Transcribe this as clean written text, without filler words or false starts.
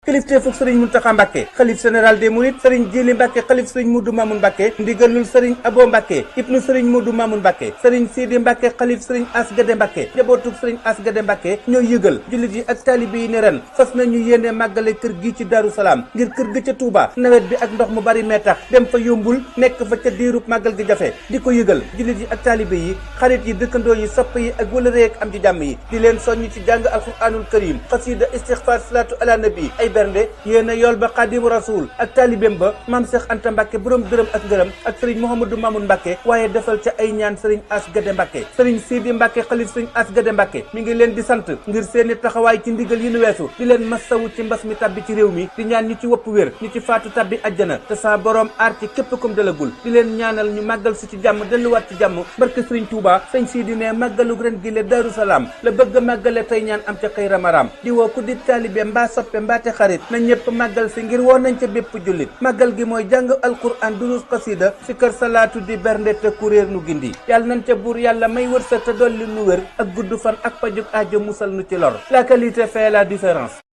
kilifteefug sëriñ Muntaxa Mbàkke xalif général des mourides sëriñ Jili Mbàkke xalif sëriñ Mudu Mamun Mbàkke ndigalul sëriñ Abo Mbàkke ibnu sëriñ Mudu Mamun Mbàkke sëriñ Sidi Mbàkke xalif sëriñ Asgade Mbàkke jabootug sëriñ Asgade Mbàkke ñoo yëgal jullit yi ak taalibe yi ne ren fas nañu yéene màggale kër gi ci Daaru Salaam ngir kër gi ca Touba nawet bi ak ndox mu bari mee tax dem fa yombul nekk fa ca diirub màggal gi jafe di ko yëgal jullit yi ak taalibe yi xarit yi dëkkandoo yi sopp yi ak wëlëree ak am ci jàmm yi di leen soññ ci jàng alquranul karim xasida istixfar salaatu ala nabi ay bernde yéena yool ba xaadimu rasul ak taalibeem ba maam Cheikh Anta Mbàkke borom dërëm ak ngërëm ak sëriñ Mouhamadou Mamoun Mbàkke waaye defal ca ay ñaan sëriñ Asgade Mbàkke sëriñ Sidi Mbàkke xalif sëriñ Asgade Mbàkke mi ngi leen di sant ngir seeni taxawaay ci ndigal yi nu weesu di leen masawu ci mbas mi tabbi ci réew mi di ñaan ñu ci wopp wér ñu ci faatu tabbi ajjana te sa borom aar ci képp kum dalagul di leen ñaanal ñu màggal si ci jàmm delluwaat ci jàmm barke sëriñ Touba sëñ Sidi ne màggalug ren gi le Daaru Salaam la bëgg a màggale tey ñaan am ca xëyra maram di woo ku di taalibe mbaa soppe mbaate xarit na ñëpp màggal si ngir woo nañ ca bépp jullit màggal gi mooy jàng alquran durus xasida si kër salaatu di bernde te kuréer nu gindi yàlla nañ ca buur yàlla may wërsëg te dolli nu wér ak gudd fan ak pajuk aajo musal nu ci lor la qualité fait la différence.